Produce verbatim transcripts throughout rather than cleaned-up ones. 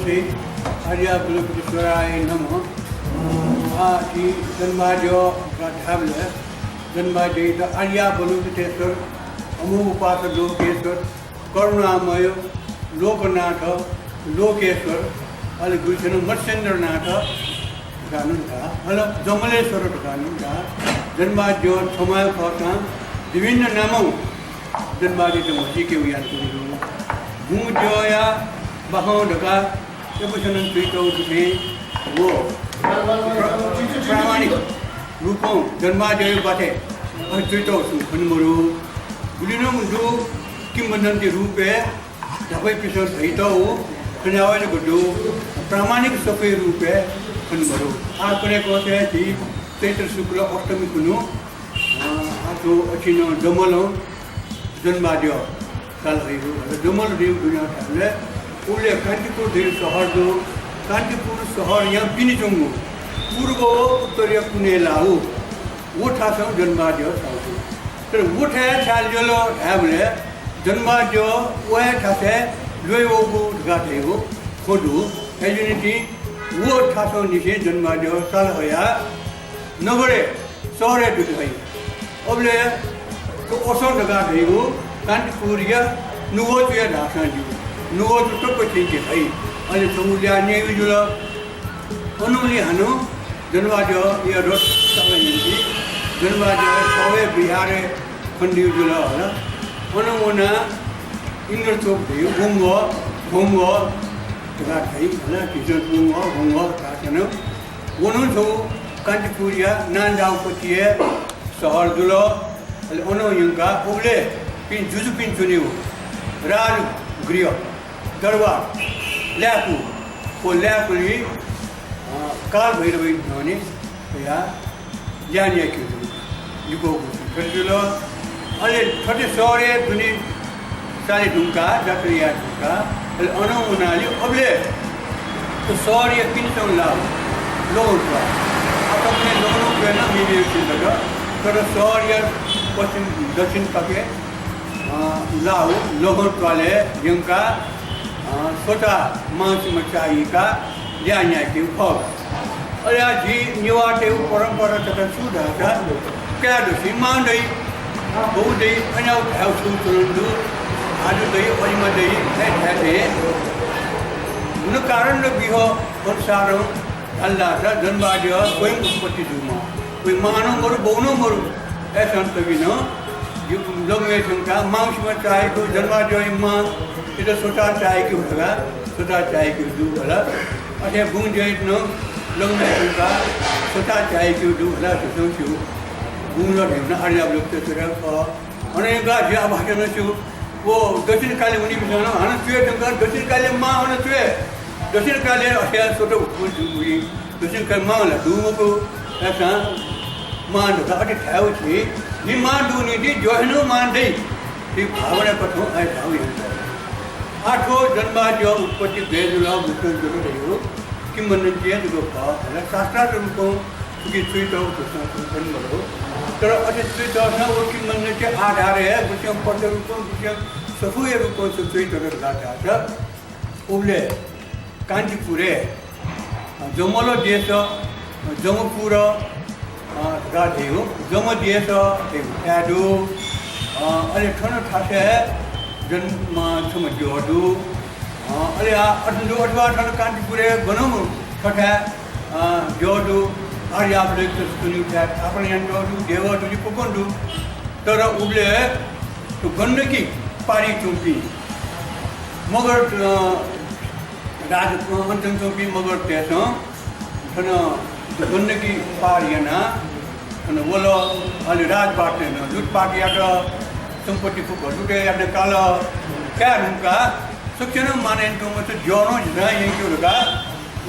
आर्यावलोकितेश्वराय नमः। आ, झी जन्माद्यः धाःबलय् जन्माद्यः आर्यावलोकितेश्वर, अमोघपाश लोकेश्वर, करुणामय, लोकनाथ, लोकेश्वर, अले गुलिसिनं मत्स्येन्द्रनाथ धकाः नं धाः, अले जमलेश्वर धकाः नं धाः। जन्माद्यः छम्ह हे खःसां विभिन्न नामं जन्माद्यःयात म्हसीके यानाच्वंगु दु। बुंगद्यःया बाखं धकाः यक्वसिनं च्वइतःगु दु थें व प्र-, प्रामाणिक रूपं जन्माद्यःया बाथय् अथे च्वइतःगु छुं खने मदु। गुलिनं दु किंवदन्ती रूपय् ध्वाखय्‌पिसं धयातःगु खँ न्ह्यावय् जक दु, प्रामाणिक सफूया रूपय् खने मदु। आः कन्हय् कथं हे झी चैत्र शुक्ल अष्टमी खुन्हु, अ, आः थ्व अथे नं जमलं जन्माद्यः साल हइगु, अले जमल धइगु दुने धाःबलय् उबलय् कान्तिपुर धइगु शहर दु। कान्तिपुर शहरया पिने च्वंगु पूर्व व उत्तरया कुनय् लाःगु व थासं जन्माद्यः साल दु। तर व थाय् छाय् ल्यल धायेबलय् जन्माद्यः व हे थासय् ल्वय् वःगु धकाः धइगु खँ दु। अय्‌जूनिंतिं व थासंनिसें जन्माद्यः साल हयाः नगरय्, शहरय् दुने हइ। अबलय् थ्व असं धकाः धइगु कान्तिपुरया नुगःचुया धाःसां ज्यू, नुगःचु तक थ्यंके हइ। अले छगू ल्याः न्यायेगु जुल। अनंलि हानं जन्माद्यःया रथ सालय् निंतिं जन्माद्यः सवय् विहारय् खनेदीगु जुल हला। अन वनाः इन्द्रचोक धइगु वंगः, वंगः धकाः धाइ हला। झीसं वंगः, वंगः धाःसां नं व नं छगू कान्तिपुरया नांजाःगु पतिया शहर जुल। अले अनं यंकाः उबलय् पिं जुजुपिं च्वनेगु राजगृह, दरबार, लाय्‌कू, व लाय्‌कूलि, अ, कालभैरवया न्ह्यःने वयाः ल्याः न्यायेकेगु लिपा वःगु खँ जुल। अले थथे शहरय् दुने साले धुंकाः, जात्रा याये धुंकाः, अले अनं वनालि अबलय् थ्व शहरया पिने च्वंगु लाः लघुं त्वाः। आः थुकिं लघुं त्वाः नं मेमेगु खँ दत, तर शहरया पश्चिम, दक्षिण पाखे, अ, लाःगु लघुं त्वालय् यंकाः, अ, स्वता मांसिमा चाःहिकाः ल्याः न्यायेकेगु खः। अले आः झी नेवाःतय्‌गु परम्परा तक छु धाःसा काय् दसि, मां दइ, बौ दइ, अन धायेगु छुं च्वनागु दु, भाजु दइ, अजिमा दइ, थथे धाये थें। न कारण न विह अनुसारं धाल धाःसा जन्माद्यः स्वयं उत्पत्ति जूम्ह। वय् मां नं मरु, बौ नं मरु। अय्‌सां तबि नं लघुं हे थ्यंकाः मांसिमा चाःहिकेगु, जन्माद्यःया मां, इमित स्वता चाःहिकेगु धकाः स्वता चाःहिकेगु दु हला। अथे बुंगद्यःयात नं लघुं हे थ्यंकाः स्वता चाःहिकेगु दु हला, झीसं स्यू। बुंगद्यः धइगु नं आर्यावलोकितेश्वरया खः। अन यंकाः झी आः भाजु नं स्यू। व दक्षिण काली वनीपिन्सं नं हानं च्वय् धुंकाः दक्षिण कालीया मां अन च्वय्। दक्षिण कालीया अथे स्वता उत्पत्ति जूगु दु। दक्षिण कालीया मां ला दु मखु। अय्‌सां मां धकाः अथे धायेगु थें, नि मां दुनिं ति द्यः हे नं मां दइ। थ्व भावना कथं आः धायेगु यानाच्वना। आः थ्व जन्माद्यः उत्पत्ति गय् जुल, गुथें जुल धइगु किंवदन्ती हे जक खः। अले शास्त्रार्थ रूपं थुकी च्वइतःगु झीसं खने मदु। तर अथे च्वइतःसां व किंवदन्तीया आधारय् हे गुलिसिनं पद्य रूपं, गुलिसिनं सफूया रूपं च्वइतल धकाः धाःसा उबलय् कान्तिपुरय् जमल देश, जमपुर, अ, धकाः धइगु, जमदेश धइगु थाय् दु। अ, अले थन थासय् जन-, अ, छम्ह द्यः दु। अ, अले आ, अथवा दु, अथवा थन कान्तिपुरय् गनं थथाय्, अ, द्यः दु। आर्यावलोकितेश्वर थाय् स्थापना यानातःगु दु, देगः दु, फुक्कं दु। तर उबलय् गण्डकी पारिइ च्वंपिं मगर, अ, राज-, अ, अन च्वंपिं मगरतय्‌सं थन गण्डकी पार यानाः थन वल। अले राजपाटय् नं लुटपाट यात, सम्पत्ति फुक्क लुटय् यात, काल। काये धुंकाः सकसिनं मान यानातःम्ह थ्व द्यः नं झीसं यंकेगु धकाः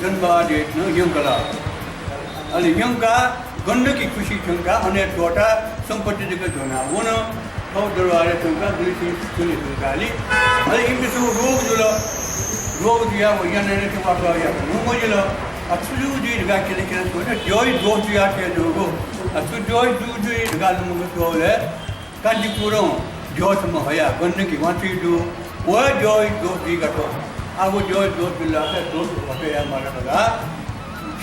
जन्माद्यःयात नं यंकल। अले यंकाः गण्डकी खुसि थ्यंकाः अन हे त्वःताः सम्पत्ति जक ज्वनाः वन। थःगु दरबारय् थ्यंकाः गुलिसिं च्वने धुंकाः लि। अले इमित छगू रोग जुल। रोग जुयाः व यानाः नं थ्व वासः यायेत नं मजिल। आ, छु जूगु जुइ धकाः क्यने क्यने स्वल, द्यःया दोष जुयाः थें जूगु। आ, छु द्यःया जूगु जुइ धकाः लुमंके स्वःबलय् कान्तिपुरं द्यः छम्ह हयाः गण्डकी वांछ्वयादीगु दु। व हे द्यःया दोष जुइकाः थ्व आगो द्यः, द्यः जुल धाःसा द्यः हटे यायेमाल धकाः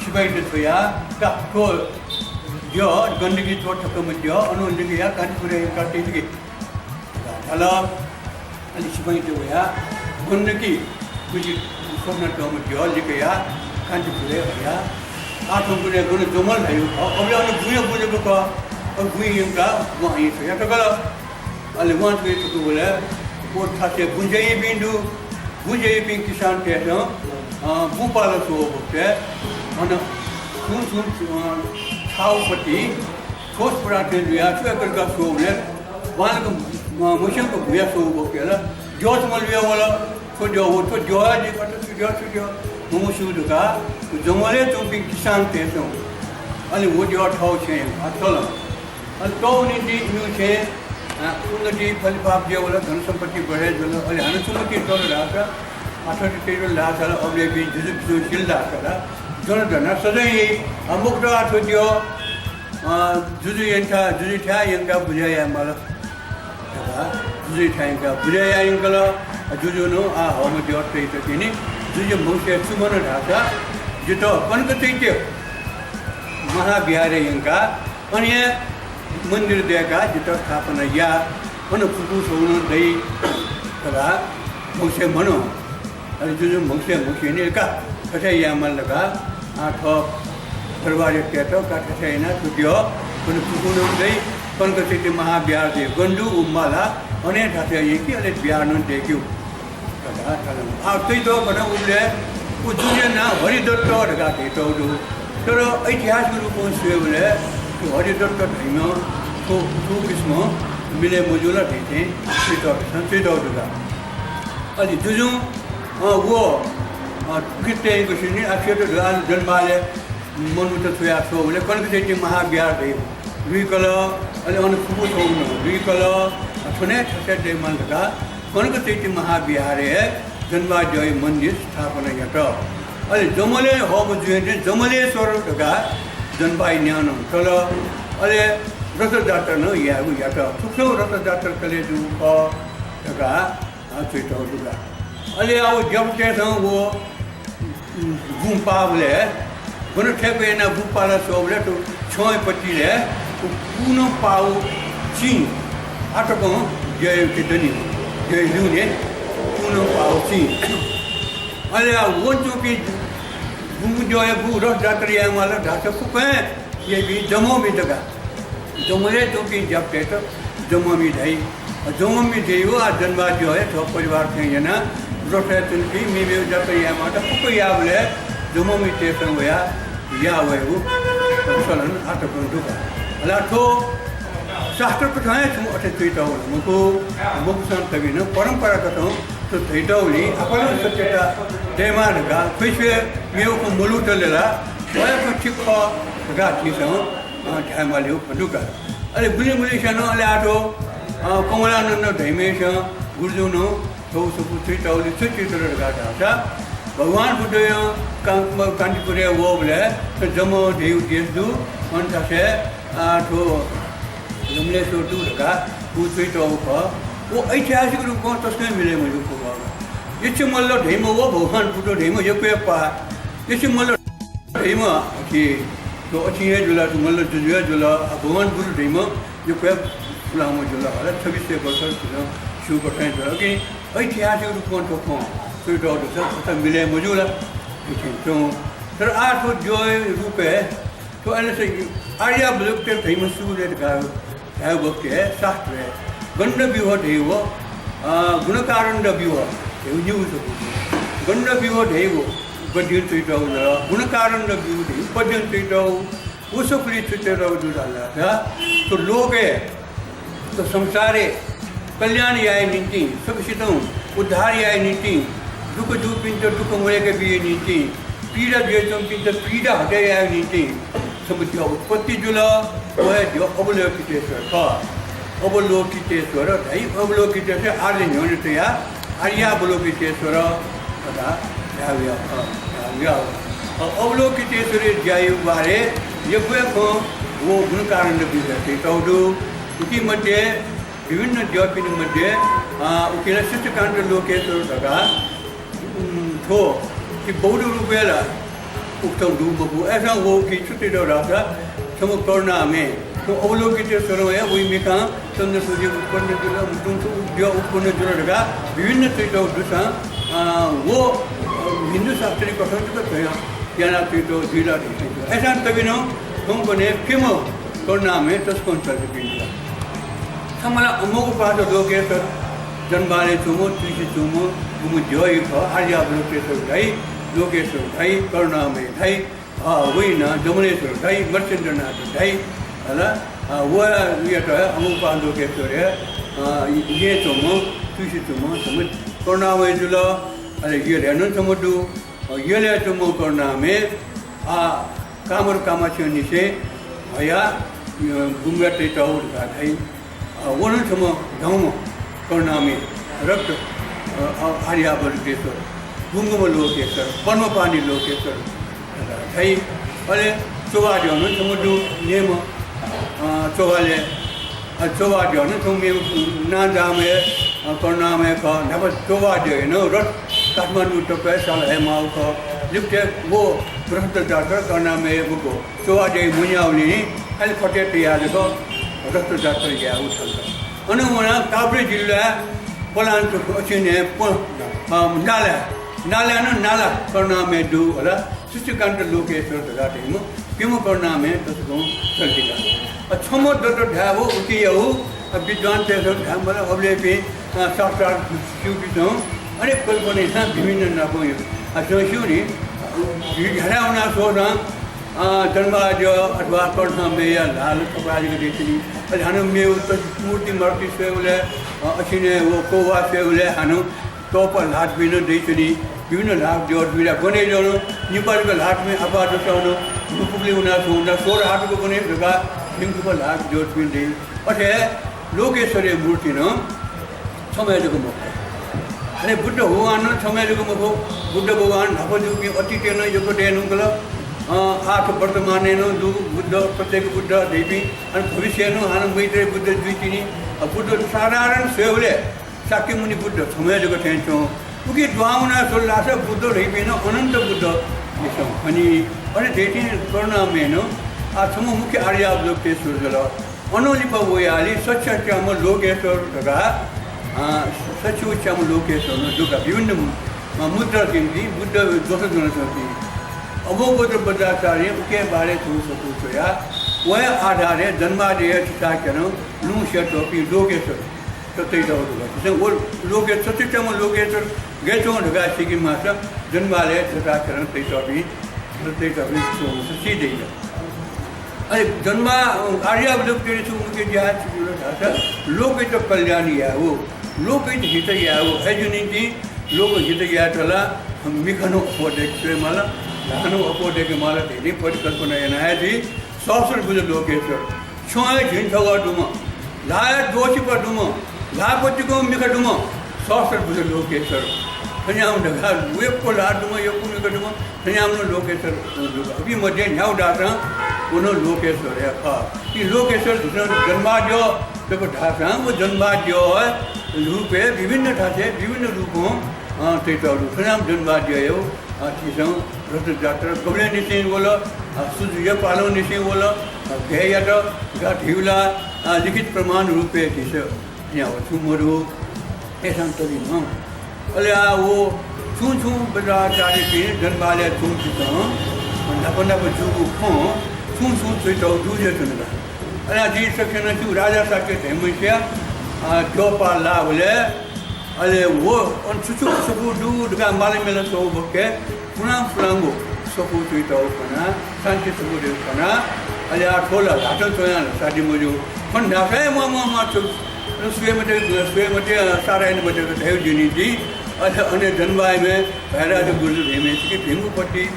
सिपाइँत छ्वयाः का थ्व द्यः गण्डकी च्वः थकम्ह द्यः अनं लिकयाः कान्तिपुरय् यंकाः तये धुंकि धाल। अले सिपाइँत वयाः गण्डकी गुजि स्वप्न तःम्ह द्यः लिकयाः कान्तिपुरय् हयाः आः थौंकन्हय् गन जमल धाइगु खः। अबलय् अन बुँया बुँ जक खः। अले बुँइ यंकाः वं अन छ्वया थकल। अले वं छ्वया थकूबलय् व थासय् बुँ ज्या याइपिं दु। बुँ ज्या याइपिं किसानतय्सं, अ, बुँ पाला स्वःगु बखतय् अन छुं छुं, अ, छाउपट्टि ठोस पुरा थें जुयाः छु यात धकाः स्वःबलय् बांलाक, अ, मस्यंक बुँया स्वःगु बखतय् ला द्यः छम्ह लुया वल। थ्व द्यः, व थ्व द्यः हे जुइ फत, छु द्यः, छु द्यः, ममस्यू धकाः जंगलय् च्वंपिं किसानतय्सं अले व द्यः थःगु छेँय् यंकाः तल। अले तःगु निंतिं इमिगु छेँय्, अ, उन्नति, फलिफाप जुयावल, धनसम्पत्ति बढे जुल। अले हानं छु मतिइ तल धाःसा, आः थथे तयादिल धाःसा ला अबलय् इपिं जुजुपिसं सिल धाःसा ला ज्वना धुनाः सजाँय याइ। अ, मखुत आः थ्व द्यः, अ, जुजुयाथाय्, जुजुथाय् यंकाः बुँज्या यायेमाल धकाः जुजुयाथाय् यंकाः बुँज्या याये यंकल। अ, जुजुं नं आः हःम्ह द्यः तयातःगुलिं जुजु म्हगसय् छु म्हन धाःसा, जितः कनक चैत्य महाविहारय् यंकाः अन हे मन्दिर दय्काः जितः स्थापना या, अन फुपू स्वंगू नं दइ धकाः म्हगसय् म्हन। अले जुजुं म्हगसय् म्हगसय् न्यन का थथे यायेमाल धकाः, आः थः दरबारयातय्त का थथे यानाः थुकिया अन फुपू नं दइ, कनक चैत्य महाविहार दइ, गन दु व माला, अन हे थथे याकि अले विहार नं दय्क्यु। धकाः धाल। आः तयातःगु खना उबलय् व जुजुया नां हरिदत्त धकाः धयातःगु दु। तर ऐतिहासिक रूपं स्वयेबलय् थ्व हरिदत्त धइम्ह थ्व, थ्व किसिमं मिलय् मजू ला धइथें च्वयातःगु खँ च्वयातःगु दु का। अले जुजुं, अ, व, अ, कृत्य याइगु सिनि आः थ्वयात धकाः अले जनबहालय् मनूत छ्वया स्वःबलय् कनक चैत्य महाविहार धइगु लुइकल, अले अन फुपू स्वंगू नं लुइकल, अ, थन हे थासय् दयेमाल धकाः कनक चैत्य महाविहारय् जनबहाद्यःया मन्दिर स्थापना यात। अले जमलय् हःम्ह जुयाः जमलेश्वर धकाः जनबहाया न्यां नं तल। अले रथजात्रा नं यायेगु यात। थुकथं रथजात्रा चले जूगु खः धकाः, अ, च्वयातःगु दु का। अले आः व द्यःपिन्सं व बुँ पाःबलय्, गन थय्क यानाः बुँ पाला स्वःबलय् थ्व छ्यंया पतिलय् व पूनं पाःगु चिं आः तकं द्यःया उखे दनि, द्यःया ल्यूने पूनं पाःगु चिं। अले आः वनाच्वंपिं बुँ द्यःया बुँ रथजात्रा यायेमाल धाःसा फुक्कं हे याइपिं जमःमि धकाः। जंगलय् च्वंपिं द्यःपिन्त जमःमि धाइ। जमःमि धइगु आः जनबहाद्यः हे थः परिवार थें यानाः रथय् च्वंपिं मेमेगु जातय् यायेमाःत फुक्क याःबलय् जमःमितय्सं वयाः याः वयेगु चलन आः तकं दु का। अले थ्व शास्त्र कथं हे छुं अथे च्वयातःगु ला मखु, मखुसां तबि नं परम्परागतं थ्व धयातःगुलिं आपालं सत्यता दयेमाः धकाः थ्व स्वयाः मेगु खँ मल्हूतले ला व हे खँ ठीक खः धकाः झीसं अ, धायेमाःगु खँ दु का। अले गुलिं गुलिंसं नं अले आः थ्व, अ, कमलानन्द धइम्हय्सिं गुरुजुं नं थ्व सफू च्वयातःगुलिं छु च्वयातल धकाः धाःसा भगवान बुद्धं का-, कान्तिपुरय् वःबलय् जमः धइगु देश दु, अन थासय्, अ, थ्व जमलेश्वर दु धकाः व च्वयातःगु खः। व ऐतिहासिक रूपं तसकं मिलय् मजूगु खः। यक्षमल्ल धइम्ह व भगवान बुद्ध धइम्ह यक्व हे पाः। यक्षमल्ल धइम्ह अथे थ्व अथे हे जुल, थ्व मल्ल जुजु हे जुल, आ, भगवान बुद्ध धइम्ह यक्व हे पुलांम्ह जुल। हला छब्बिस सय वर्ष जुल, स्यू कथं जुल। कि ऐतिहासिक रूपं थ्व खँ च्वयातःगु दुसा, अथे मिलय् मजू ला? थुकिं च्वं। तर आः थ्व द्यःया रूपय् थ्व अले आर्यावलोकित धइम्ह सु ले धकाः धायेगु बखतय् शास्त्रय् गण्डव्यूह धइगु, अ, गुणकारण्डव्यूह धइगु निगू सफू। गण्डव्यूह धइगु गद्यं च्वयातःगु जुल, गुणकारण्डव्यूह धइगु पद्यं च्वयातःगु। व सफुलिइ छु च्वयातःगु दु धाःसा थ्व लोकय्, थ्व संसारय् कल्याण याये निंतिं, सकसितं उद्धार याये निंतिं, दुःख जूपिन्त दुःख मदय्के बीगु निंतिं, पीडा जुयाच्वंपिन्त पीडा हटे यायेगु निंतिं छम्ह द्यः उत्पत्ति जुल। व हे द्यः अवलोकितेश्वर खः। अवलोकितेश्वर धाइ, अवलोकितेश्वर आर्य न्ह्यःने तयाः आर्यावलोकितेश्वर धकाः धायेगु खः, धायेगु खः। अ, अवलोकितेश्वरया ज्याया बारे यक्व हे खँ व गुणकारण्डव्यूहय् च्वयातःगु दु। उकी मध्ये विभिन्न द्यःपिनि मध्ये, अ, उकी ला सत्यकान्त लोकेश्वर धकाः, उम्, हो, कि बौद्ध रूपय् ला उकथं दु मखु। अय्‌सां व कि छु तयेत धाःसा छम्ह करुणामय, थ्व अवलोकितेश्वरं हे वइ मिखां चन्द्र सूर्य उत्पन्न जुल, मुतुं छु उद्य उत्पन्न जुल धकाः विभिन्न तयेत दुसां, अ, व, अ, हिन्दू शास्त्रीय कथं जक धया-, याना तयेत जुइ ला धइथें। अय्‌सां तबिनं थौंकन्हय् प्यम्ह करुणामय तसकं चर्चित जुल। छम्ह ला अमोघपाद लोकेश्वर, जनबहालय् च्वंम्ह, तुइसे च्वंम्ह, गुम्ह द्यः हे खः, आर्यावलोकितेश्वर धाइ, लोकेश्वर धाइ, करुणामय धाइ, अ, वइनं जमलेश्वर धाइ, मत्स्येन्द्रनाथ धाइ, हला, अ, वयात अमोघपाद लोकेश्वर हे, अ, येँय् च्वंम्ह, तुइसे च्वंम्ह, छम्ह करुणामय जुल, अले यलय् नं छम्ह दु, अ, यलय् च्वंम्ह करुणामय, आ, कामरु कामाछिंनिसें हया, अ, बुंगा तयेत धकाः धाइ। अ, व नं छम्ह धंम्ह करुणामय रक्त, अ, अ, आर्यावलोकितेश्वर, गुंगम्ह लोकेश्वर, पद्मपाणि लोकेश्वर धकाः धाइ। अले चोभाद्यः नं छम्ह दु नेमः, अ, चोभालय्, अ, चोभाद्यः नं छम्ह मेम्ह नांजाःम्ह हे, अ, करुणामय खः। न्हापा चोभाद्यःया नं रथ काठमाडौं तक हे साल हयेमाःगु खः। लिपतय् व रथजात्रा करुणामय मखु। चोभाद्यः मुंज्याःगुलिं खालि खटय् तयाः जक रथजात्रा यायेगु छल। अन वनाः काभ्रे जिल्लाय् पलाञ्चोक अछिनय् प-, अ, नालाय्, नालाय् नं नाला करुणामय दु हला, शशिकान्त लोकेश्वर धकाः धइम्ह प्यम्ह करुणामय तसकं चर्चित। अ, छम्ह दत धायेगु उकियागु, अ, विद्वानतय्सं धायेमाल, अबलय्‌पिं, अ, शास्त्रार्थ स्यूपिन्सं अनेक कल्पना यानाः विभिन्न नापं, अ, छं स्यू नि, अ, झी ध्यानाः वना स्वःसां, अ, जनबहाद्यः अथवा करुणामयया ल्हाः थपाय् जक दइतिनि। अले हानं मेगु त-, मूर्ति मार्ति स्वयेबलय्, अ, अछिनय् व कौवा स्वयेबलय् हानं तोपा ल्हातपिं नं दइतिनि। विभिन्न ल्हात द्यःतपिं ला गणेश जक निपाः जक ल्हातपिं आपाः दुसा नं नुपुगुलिं वनाः स्वः वनाः सोह्र हात जक गणेश धकाः भिंगुपा ल्हात द्यःतपिं दइ। अथे हे लोकेश्वरया मूर्ति नं छम्ह हे जक मखु। अले बुद्ध भगवान नं छम्ह हे जक मखु। बुद्ध भगवान न्हापा जूपिं अतीतय् नं यक्व दये धुंकल। अ, आः थ्व वर्तमानय् नं दुगु बुद्ध, प्रत्येक बुद्ध धइपिं, अले भविष्यय् नं हानं मैत्रेय बुद्ध जुइतिनि। अ, बुद्ध साधारण स्वयेबलय् शाक्यमुनि बुद्ध छम्ह हे जक थें च्वं। उकी दुहां वनाः स्वल धाःसा बुद्ध धइपिं नं अनन्त बुद्ध लिसं खनी। अथे धइथें करुणामय नं आः छम्ह मुख्य आर्यावलोकितेश्वर जुल। अनं लिपा वयालि सच्याच्याम्ह लोकेश्वर धकाः, अ, सच्याच्याम्ह लोकेश्वर नं दुका विभिन्न, अ, मुद्रा तिनि बुद्ध दोष जनसंति। अभोगोत्र वज्राचार्यं उके बारे छगू सफू च्वया, वया आधारय् जनबहाद्यःया छचाःखेरं लुँ सियातःपिं लोकेश्वर ततैतःगु दुगु। झीसं व लोके-, सच्याच्याम्ह लोकेश्वर गय् च्वं धकाः सीके माःसा जनबहाद्यःया छचाःखेरं ततैतःपिं, ततैतःपिं च्वंगु सी दइ। अले जनबहा-, आर्यावलोकितेश्वरया छगू मुख्य ज्या छु जुल धाःसा लोकहित कल्याण यायेगु, लोकहित हित यायेगु। अय्‌जूगु निंतिं लोकहित यायेत ला मिखा नं अप्वः दय्‌के स्वये माल, ल्हाः नं अप्वः दय्‌के माल धइथें परिकल्पना याना हे जुइ। सहस्रभुज लोकेश्वर, छ्यं हे झिंछगः दुम्ह, ल्हाः हे द्वःछिपा दुम्ह, ल्हाः पतिकं मिखा दुम्ह सहस्रभुज लोकेश्वर। थज्याःम्ह धकाः यक्व ल्हाः दुम्ह, यक्व मिखा दुम्ह, थज्याःम्ह नं लोकेश्वर दुम्ह। उकी मध्ये न्ह्यागु धाःसां व नं लोकेश्वर हे खः। इ लोकेश्वर झीसं जनबहाद्यः जक धाःसां व जनबहाद्यः रूपय् विभिन्न थासय् विभिन्न रूपं, अ, ततःगु दु। थज्याःम्ह जनबहाद्यःया अ, झीसं रथयात्रा गबलेंनिसें वल, अ, सुजु यःपालंनिसें वल, अ, गय् यात, गा धइगु ला, अ, लिखित प्रमाण रूपय् झीसं न्ह्याः व छुं मदु, अय्‌सां तबि नं। अले आः व छुं छुं वज्राचार्यपिं जनबहाद्यःया छुं छुं न्हापा न्हापा जूगु खँ छुं छुं च्वयातःगु दु जुयाच्वन का। अले आः जिं सकसिनं स्यू राजा शाक्य धइम्हसिया, अ, द्यःपाः लाःबलय् अले व अन छु छु सफू दु धकाः माला मेला स्वःगु बखतय् फुलां फुलांगु सफू च्वयातःगु खना, शान्ति सफू धइगु खना। अले आः थ्व ला ल्हातं च्वयाः ला साध्य मजू। खन धाःसा हे म्वाः म्वाः म्वाः छु, अन स्वये मते, स्वये मते, सारा याये मते धकाः धयागु जुइ नि। अले अन जनबहाद्यःम्ह भाइराज गुरुजु धइम्हसिके भिंगु पट्टि,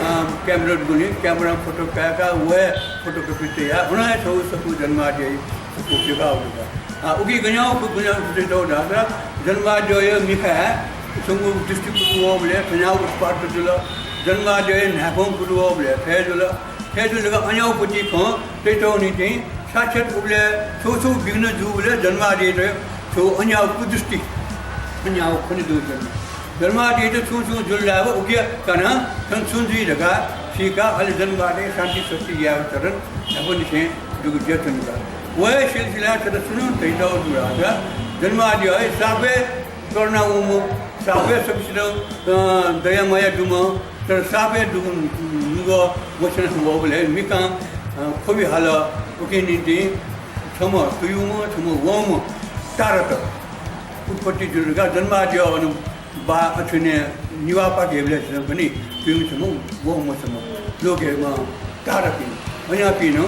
अ, camera दुगुलिं camera photo काय्‌काः व हे photocopy तयाः अन हे छगू सफू जनबहाद्यःया सफू पिकाः वल का। अ, उकी गज्याःगु खँ, गज्याःगु खँ च्वयातःगु धाःसा जनबहाद्यःया मिखाय् छंगु दृष्टि कुतुवःबलय् थज्याःगु उत्पात जुल। जनबहाद्यःया न्हाय्पं कुतुवःबलय् थथे जुल। थथे जुल धकाः अज्याःगु पट्टि खँ च्वयातःगु निंतिं साक्षात् उबलय् छगू छगू विघ्न जूबलय् जनबहाद्यःयात छगू अज्याःगु कुदृष्टि, अज्याःगु खने दु जन। जन्मादियात छुं छुं जुल धाःगु उकिया कानाः थन छुं जुइ धकाः सीकाः अले जन्मादिया शान्ति स्वस्ति यायेगु चलन न्हापांनिसें दुगु जुयाच्वनीगु। व हे सिलसिलाय् छता छुं नं धयातःगु दु धाःसा जन्मादिया हे साप हे करुणा वंम्ह, साप हे सकसितं, अ, दया माया दुम्ह, तर साप हे दुगु नुगः मछिना वःबलय् मिखां, अ, ख्वबि हाल। उकिया निंतिं छम्ह तुयुम्ह, छम्ह वंम्ह तारात उत्पत्ति जुल धकाः जन्मादिया अन बा अथेने निभाः पाके हेबलय् झीसं खनी, तुयुम्ह छम्ह, वंम्ह छम्ह, लोके, अ, तारापिं, अज्याःपिं नं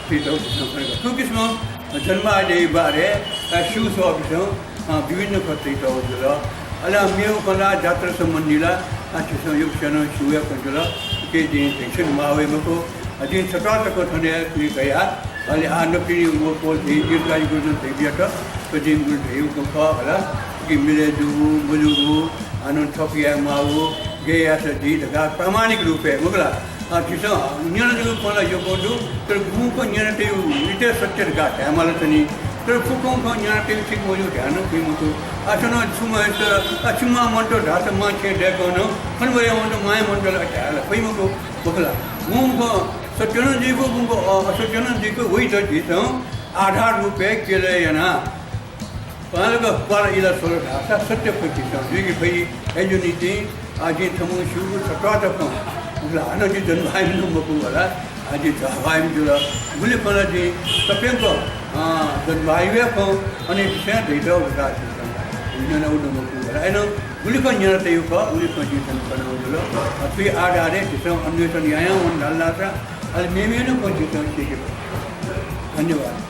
पितः झीसं खनी। थुकिसं जन्मादिया बारे, अ, स्यू स्वःपिसं, अ, विभिन्न खँ तयातःगु जुल। अले मेगु खँ ला जात्रा सम्बन्धी ला, अ, झीसं यक्वस्यां नं स्यू हे खँ जुल। उकिं जिं ध्यबा माः वये मखु। अ, जिं छत्वाः तक थन हे कुने कया। अले आः नकतिनि व पोल झी दीर्घायु गुरुजन धइपियात, थ्व जिं गुलि धयागु खँ खः हला। कि मिलय् जूगु, मजूगु, हानं थःपिं याये माःगु, गय् याःसा जुइ धकाः प्रामाणिक रूपय् मखु ला। अ, झीसं न्यनातःगु खँ ला यक्व दु, तर गुगु खँ न्यनातःगु नितः सत्य धकाः धायेमाल च्वनी। तर फुक्कं खँ न्यनातःगु ठीक मजू धाये नं फइ मखु। अथेनं छुं मन्त, अ, छु मां मन्त धाःसा मां छेँय् दय्कं नं, खने वयावंत मांया मन्त ला धाये ला फइ मखु, मखु ला। गुगु खँ सत्य नं जुइगु, गुगु खँ, अ, असत्य नं जुइगु, वइत झीसं आधार रूपय् क्यलय् यानाः बांलाक क्वाला इला स्वल धाःसा सत्य खँ झीसं जुइके फइ। अय्‌जूगुलिं, अ, जिं थमुं स्यूगु छत्वाः तक खँ, मखु ला, हानं जि जन भाइम्ह नं मखु हला, अ, जि झा भाइम्ह जुल। गुलि खँ ला जिं तप्यंक, अ, जन भाइया खँ, अन विषयं धयातःगु धकाः झीसं न्यनागु नं मखु हला। अय्‌नं गुलि खँ न्यनातःगु खः, गुलि खँ जिं थन कनागु जुल। अ, थुकिया आधारय् झीसं अन्वेषण यायां वन धाल धाःसा, अले मेमेगु नं खँ झीसं सीके फइ। धन्यवाद।